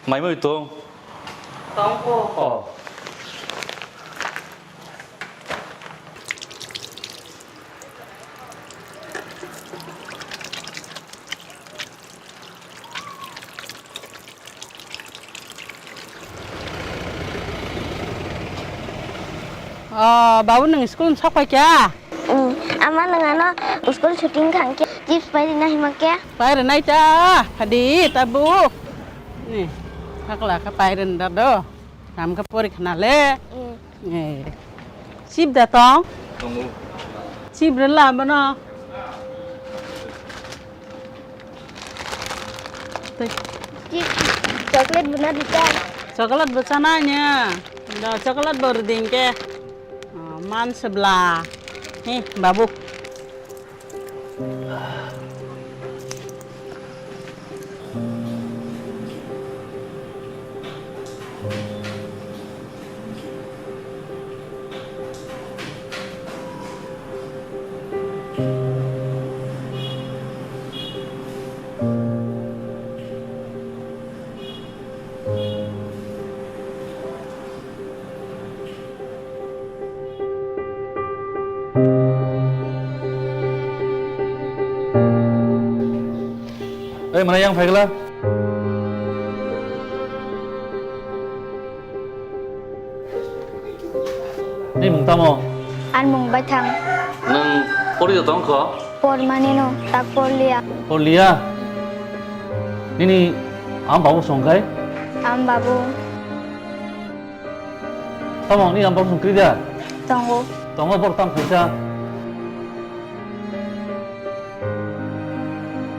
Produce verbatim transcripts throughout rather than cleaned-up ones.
Maimoi tong. Tong ko. Oh. Oh, babu nwng school ni sok pai kha? Hmm, ama nwng ano school shooting thang khe chips pai rina hima khe. Pai rina ta, phadi ta bu. Ni, hakla kha pai rin da do. Nam kha pori khna le. Hmm. Eh. Chip da tong? Tongo. Chip rwla bono. Tei. Chip, chocolate bo na dita. Chocolate bo chana nya. Da chocolate bo rwdi hwnkhe. Oh, man se bla. He, babu. Ei, mana yang phaikla? Ni mung tamo? An mung Baithang. Nang pori da tong kho? Por mani no, tak por liya. Por liya? Nini am babu song khai? Am babu. Tamo ni am babu song kri da? Tongo. Tongo bor tam khaisa.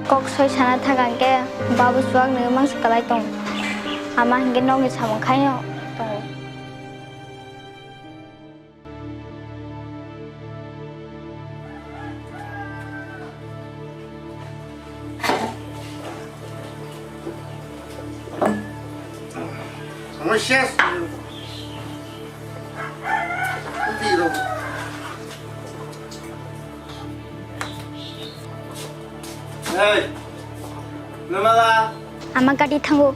Kok soi sana thang ang khe babu chuak nwi mangsa kwlai tong. Ama hinkhe nokni samung khaino tongo. Sama sias. Hey, namala. Ama gari thango.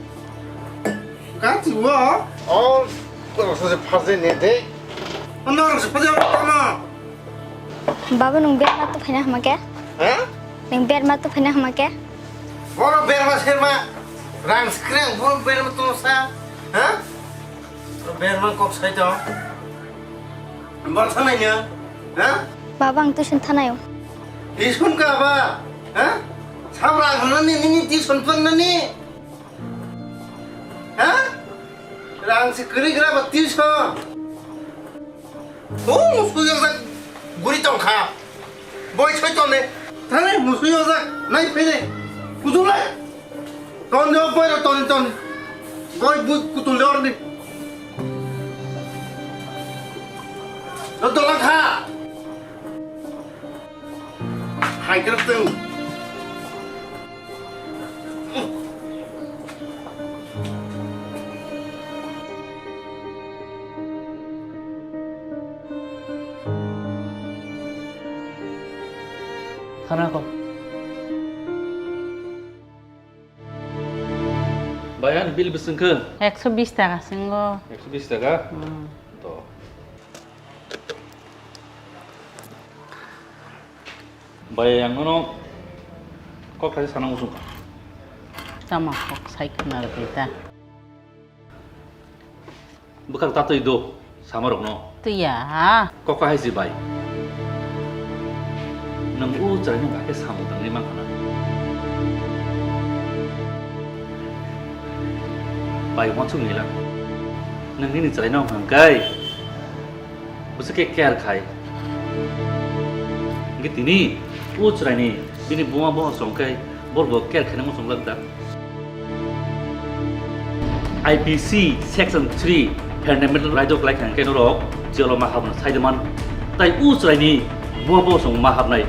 Gati wo? Oh, kau rasa je phaje ne de. Ano rasa phaje apa ma? Baba nung berma tu phena hama ke? Ha? Nung berma tu phena hama ke? Boro berma serma. Rang skreng boro berma tu sa. Ha? Berma kok sai to. Bor thanai no. Ha? Baba ang tuition thanai o. Tuition ka ba? Ha? Sabra gnani nini tuition pannani. Ha? Rang se kwrwi gra ba tuition. O musuyo jak guri tong kha. Boi soi tone. Thani musuyo jak nai phene. Kudulai. Ton de boi ro ton ton. Boi bu kutul de orni. Ro dola kha. Hai kra teng. Khana ko. Bai, ani bill bwswng khe? Ekso bish taka swngo. Ekso bish taka? Hmm. To. Bai, ang nono kok thaisa sana muchung kha. Tamo kok sai khna rwgwi ta. Bwkhak ta twi do, sama rokno. Twiya. Kok hai si bai. Nang u chai nang khe samung tangwi man khana. Bai, uansuk nila. Nang nini chai nang hang kai. Bwswk khe care khai. Hwnkhe tini o chwraini bini buma bohor song khe bor bo care khaina muchung lak da. I P C section three fundamental right o kwlai kha hwnkhe norok jail o ma habna sai de man. Tai o chwraini buma bohor song ma habnai.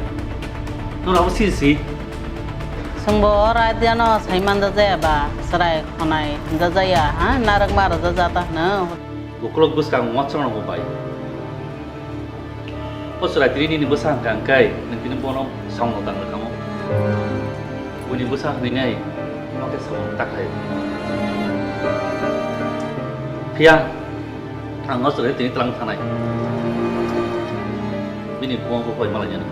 Norok abo si si. Chwngbo o raida no sai man da jaya ba, chwrai khonai hwnja jaya, ha? Narwk ma rwja ja ta hwno. Ukolok bwskang uansukmano bo bai. O chwrai tini nini bwsa hwnkha hwnkhe nwng tini bono samungno tang rwkha mo. Buini bwsa hwnwi nai, omo khe samung ta khlai. Phiya, ang o chwrai tini twlang thanai. Bini buma bo pai malai jani.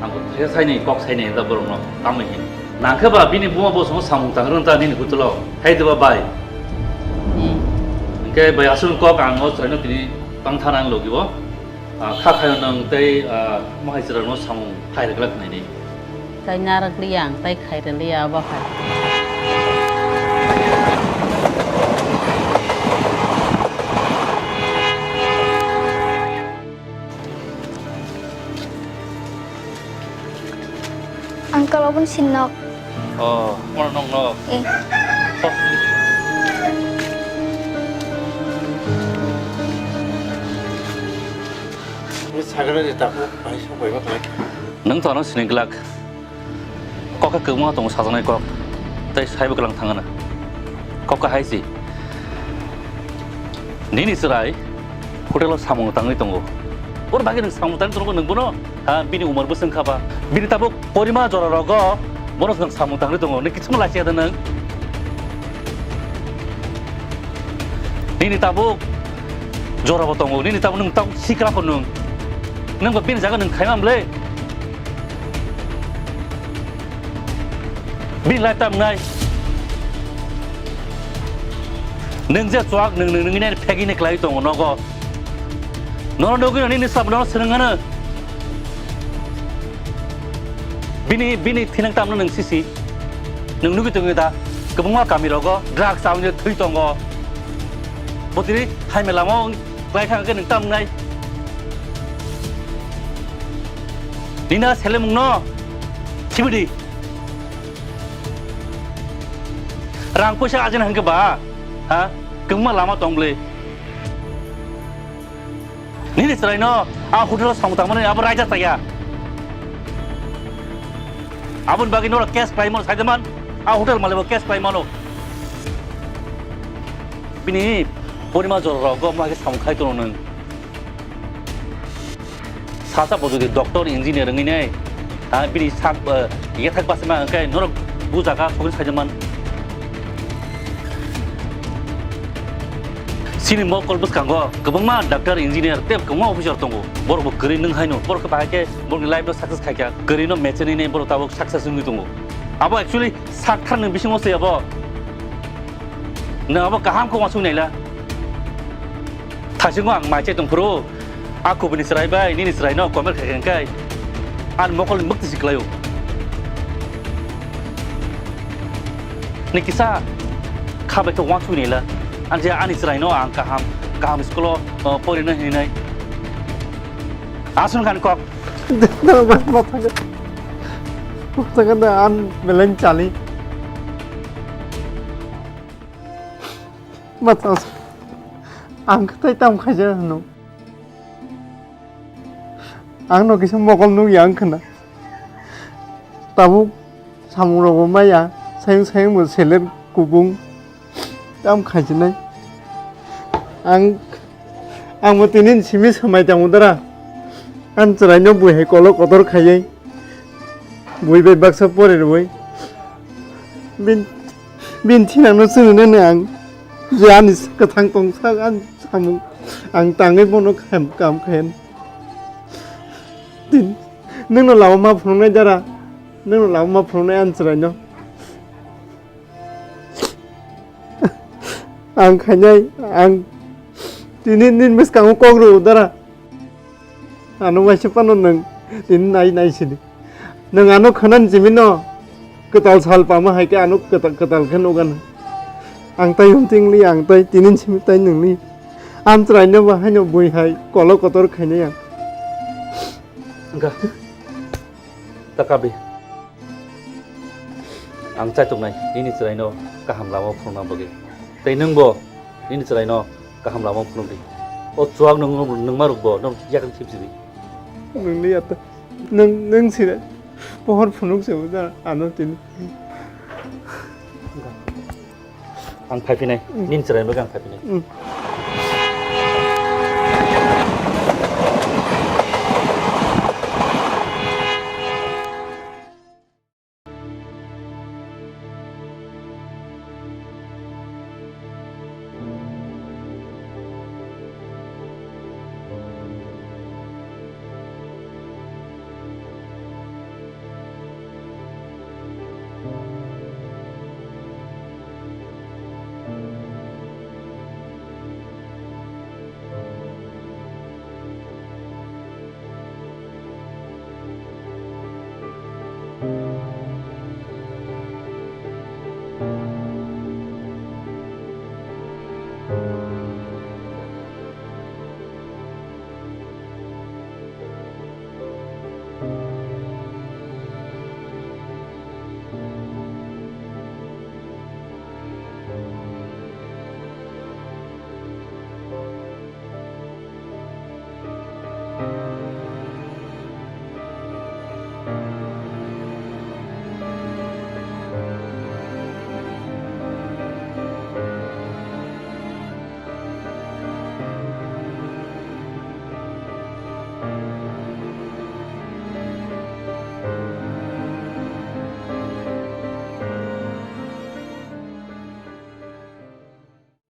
Ang bo thaya saini kok saini da borok no tamai hin. Nangkhe ba bini buma bo songo samung tangrung ta nini kutulo. Hai de ba bai. Hmm. Hingke bai aswk kok ang o chwrai no tini tang thana ang logi bo. Ah, kha khayo nwng tei, ah, mohai chwrai no samung khai rwgwlak nai ni. Tai narwk liya ang, tai khai rw liya abo hai. Uncle, obo ni sin nok. Oh, mo nok nok. Eh. Oh. Ni sagre ni takhuk bai sok bai ma khlai. Nwng to ano sini glak. Kok khe kwbangma tongo sajaknai kok, tei saibo kwlang thangano. Kok khe hai se, nini chwrai hotel o samung tangwi tongo. Oro bagwi nwng samung tangwi tongo nwng bono, ha, bini umor bwswng kha ba. Bini tabuk porima jora rogo bono nwng samung tangwi tongo. Nwng kichima lachiya da nwng? Nini tabuk jora bo tongo, nini tabuk nwng tabuk sikla ko nwng. Nwng bo bini jaga nwng khaima mle. Bini life tam nai. Nwng je chuak nwng nwng nwng nai phegi ne klai tongo nogo. Nono nogwi nini sab nono swnang ano. Bini bini thinang tam nwng sisi. Nwng nugwi tongo da. Kwbangma kami rogo drugs awni thwi tongo. Botiri hai melamo klai thang khe nwng tam nai. Nina selemung no. Sibidi. Rang poisa ajana hangke ba, ha? Kwbangma lama tong bwle. Nini chwraino a hotel o samung tangmani abo raida chaya. Aboni bagwi norok case khlai mano, saidaman a hotel malibo case khlai mano. Bini porima jora rogo mo hai khe samung khai tono nwng. Salsa bo jodi doctor, engineer wngwi nai, ah, bini sak, eh, yathak bachama hwnkhe norok bu jaga sogwi saida man. Chini mokol bwskango kwbangma doctor, engineer tei kwbangma officer tongo. Borok bo kwrwi nwng haino, borok khe bahai khe borokni life no success khaikha, kwrwi no mechenwi nai borok tabuk success wngwi tongo. Abo actually sak thar nwng bisingo se abo. Nwng abo kaham khe uansuk naila. Thaisingo ang mai chai tongphuru, a kubuni chwrai bai nini chwraino compare khai khe, ani mokol mwktwi si kwlaio. Ni kisa kha bai khe uansuk naila. Ani je ani chwraino ang kaham, kaham school-o, uh, porina hinwi nai. Aswk khan kok. Mathanga, mathanga da an beleng chali. Mathang, ang khatai tam khaja hano. Ang no kisa mokol nuk yang khna. Tabuk samung rogo maya, sayung sayung bo seler kubung. Tam khaijinai. Ang, ang bo tini simi swmai tongo dara. Ang chwraino bui hai kolok kotor khaiwi. Bui bai baksa pori rwui. Bin, bin thinangno chwngno nene ang. Je ani kwthang tongsak ani samung. Ang tangwi bono kham, kam khayan. Tin, nwngno lama ma phunuknai dara. Nwngno lama ma phunuknai ang chwraino. Ang khainai, ang tini nini bwskango kok rw dara. Ano waisa phano nwng tini nai nai sidi. Nwng ano khwnani simi no kwtal sal pama hai khe ano kwtal, kwtal khe nukgana. Ang tai hum tingli, ang tai tini simi tai nwngni. Amchwraino bo haino bui hai kolok kotor khainai ang. Wngkha. Ta kabi. Ang chaituknai nini chwraino kaham lama phunukna bagwi. Tei nwngbo nini chwraino kaham lama phunukdi. O chuak nwng, nwngma rwkbo nwng yakung thipsidi. Nwngni ata nwng, nwng sire pohor phunuk se uda ano tini. Ang phaiphinai, mm, nini chwraino bagwi ang phaiphinai. Mm.